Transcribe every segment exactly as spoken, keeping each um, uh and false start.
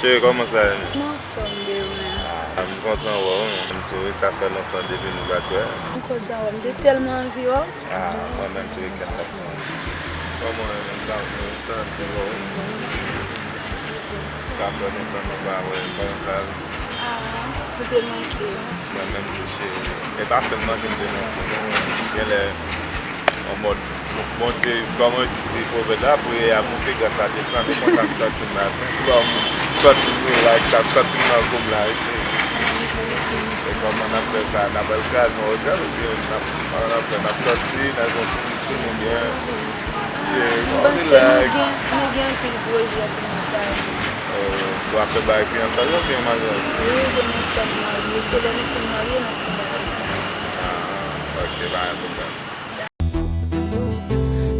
Cheri, kòman sa ye? M anfòm, bebe. Ah, m kontan wè w, mwen menm tou, wi, sa fè lontan depi nou pa t wè. M kontan wè w, m te tèlman anvi wè w. Ah, mwen menm tou, wi, kèt la. Kòman w ye menm, m ta, m ta anvi wè w. Sa fè lontan nou pa wè, kòman sa ye? Ah, ou te manke m. Mwen menm tou, cheri. E pa sèlman ke m te manke w, non. Genlè, an mòd, Bondye, kòman yo di pwovèb la, priyè a moute, gras a desann. Se konsa m santi m la tou. Kòm m santi m relax, m santi m nan kòm la, wi. E kòman n ap fè sa? N ap al kraze yon otèl oubyen n ap, kòman n ap fè? N ap sòti, n al fè yon ti pisin oubyen se relax? M panse nou gen, nou gen anpil pwojè pou nou fè. Oh, w ap fè bagay fiyansay oubyen maryaj? Wi, gen yon fèt marye, se lè nou fin marye, n ap fè bagay sa. Ah, ok, pa gen pwoblèm.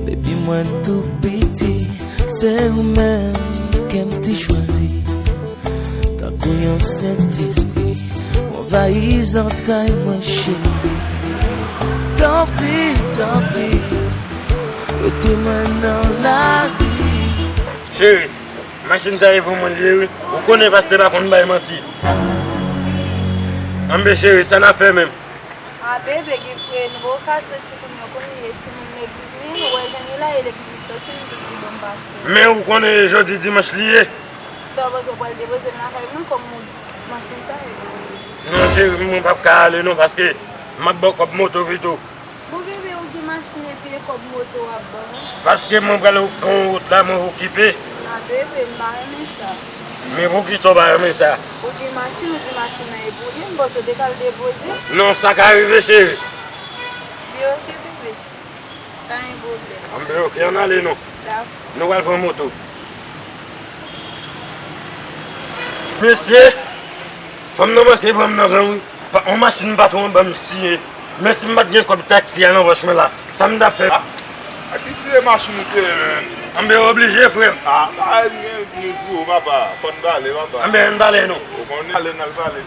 Depi mwen tou piti, se ou menm ke m te chwazi. Tankou yon Sentespri, anvayi zantray mwen, cheri. Tanpri, tanpri, rete mwen nan lari. Cheri, machin sa e pou mwen li ye, wi. Ou konnen pastè pa konn bay manti. Anben cheri, sa n ap fè menm? A bebe, gen pre, nou poko ka soti kounye a, kounye a, timoun legliz, men nou wè jan li la, e legliz li soti, nou tout di bon pase. Men ou konnen jodi dimanch li ye. Sa w panse w pral depoze m lakay mwen kòm ou machin sa ye? Non, cheri, mwen p ap ka ale non, paske m ap ba w kòb moto pito. Bon, bebe, ou gen machin epi e kòb moto w ap ban mwen? Paske mwen pral fè yon wout la, mwen okipe. A, bebe, m pa renmen sa. Men poukisa w pa renmen sa? Ou gen machin, ou di machin nan e pou li, m panse w te ka al depoze. Non, sa ka rive, cheri. Byen, oke, bebe. Pa gen pwoblèm. Anben, oke, ann ale non. Dakò. Nou pral pran moto. Mesye, fanm nan manke pran m nan gang, wi. Pa, yon machin patwon an ban m siye. Men si m pa t gen kòb taksi a nan pòch mwen la, sa m t ap fè? A, a ki siye machin ou te ye, menm? Anben oblije, frè m. A, pa gen plis ou, papa. Fò n pale, papa. Anben ann pale non. Ou konnen, ale n al pale.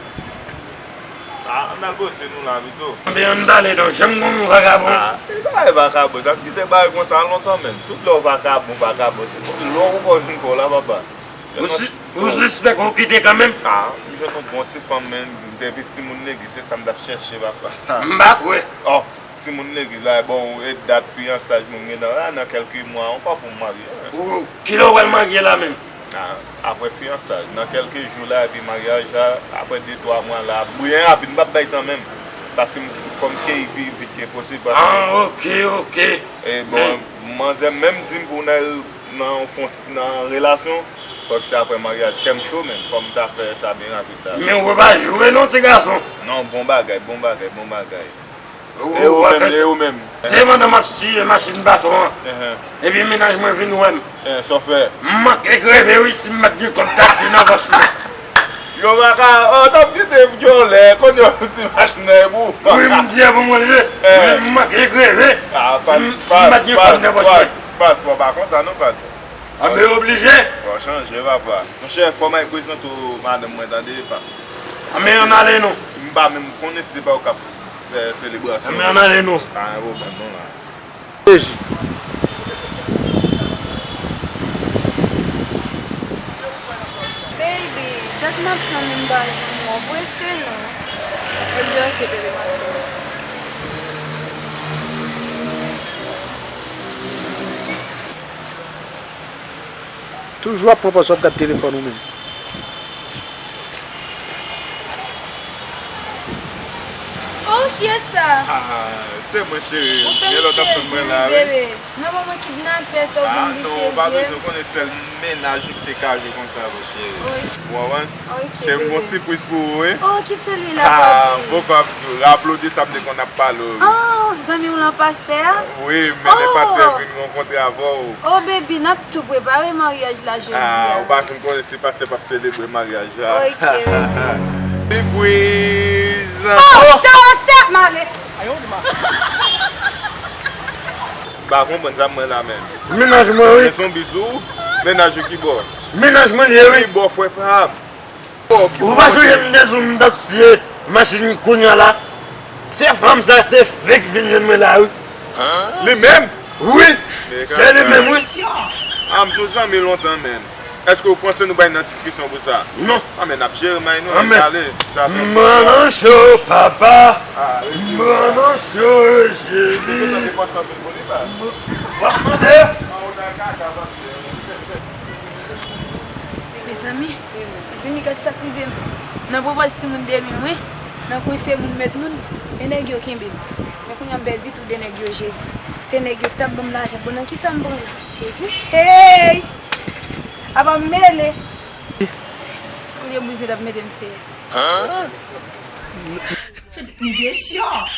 A, ann al poze nou la pito. Anben ann pale non, janm gon vagabon. A, e pa e vakabon, sa m kite bagay konsa lontan, menm. Tout lè w vakabon, vakabon, se pou lè w poko jwenn kò w la, papa. Ou si, ou sispèk ou kite kanmenm? A, m jwenn yon bon ti fanm, men depi timoun legliz, se sa m t ap chèche, papa. M pa kwè. Oh, timoun legliz la, bon, e dat fiyansaj mwen gen nan, a, nan kèlke mwa ankò pou m marye. Ou, kilè w pral marye la menm? A, apre fiyansaj, nan kèlke jou la, epi maryaj la, apre de twa mwa la, byen rapid, m p ap bay tan menm. Paske m, fò m keyi pi vit ke posib, paske... A, oke, oke. E bon, manzè menm di m pou n al nan yon fon ti, nan relasyon, fòk se apre maryaj. Kè m cho, men fò m ta fè sa byen rapid la. Men ou pa jwe non, ti gason. Non, bon bagay, bon bagay, bon bagay. E ou menm, e ou menm? Se pandan m ap siye machin patwon an. Enhen. Epi mennaj mwen vin wè m. Enhen, sa w fè? M manke kreve wi, si m pa t gen kòb taksi nan pòch mwen. Yo, baka, oh, t ap kite vyolè, kounye a ou di machin nan e pou ou. Wi, m di e pou mwen li ye. Enhen. Men m manke kreve. A, si m, si m pa t gen kòb nan pòch mwen. Pas, pas, pas, pa konsa non, pas. Anben oblije. Fò w chanje, papa. Monchè, fò m al prezante w madanm mwen, tande, pas. Anben ann ale non. M pa menm konnen si se pa ou k ap fè selebrasyon. Anben ann ale non. Pa gen pwoblèm non la. Baby, dat m ap tann ou m pa janm wè w, prese non. Ebyen oke bebe, m ap tann ou. Toujou ap pran pòz w ap gad telefòn ou menm. Oh, kiyès sa? Ah, se mwen, cheri. Ou fè m sezi, bebe. Nan moman kidnapè sa ou vin bouche zye m. Ah, non, ou pa bezwen konnen sèl mennaj ou ki te ka jwe konsa, mon cheri. Wi. Ou konprann? Ok, bebe. Cheri, m gon sipriz pou ou, wi. Oh, ki se li la, papi? Ah, poko ap di w. Raple w de sa m te konn ap pale w, wi. Ah, Zanmi w lan pastè a? Wi, m mennen pastè vin rankontre avè w. Oh baby, n ap tou prepare maryaj la jodi a. Ah, ou pa fin konnen si pastè p ap selebre maryaj la. Ok, baby. Sipriz! Oh, sa w step male. M pa konprann sa m wè la menm. Mennaj mwen wi. Se yon bizou, mennaj ou ki bò? Mennaj mwen li ye wi. Ki bò frè pa m? Ou pa sonje m te di w m t ap siye machin kounya la? Se fanm sa te fenk vin jwenn mwen la wi. Li menm? Wi, se li menm wi. Ah, m t yon zanmi lontan menm. Èske w panse nou bay nan diskisyon pou sa? Non. Ah, men n ap jere may nou, ann ale. Sa fè ti. Manancho papa. Manancho Rejeni. W ap mande? Mezanmi, mezanmi, gad sa k rive m. Nan pwopòz timoun de mil mwen, nan kwen se moun mèt moun, e nèg yo kenbe m. Men kounye a m pèdi tou de nèg yo, Jezi. Se nèg yo k t ap ban m lajan. Bon, nan kisa m pran la? Jezi. Hey! Apa m mele? Kounye a bouzen t ap mete m seyè. Hein? Tout pigesyon.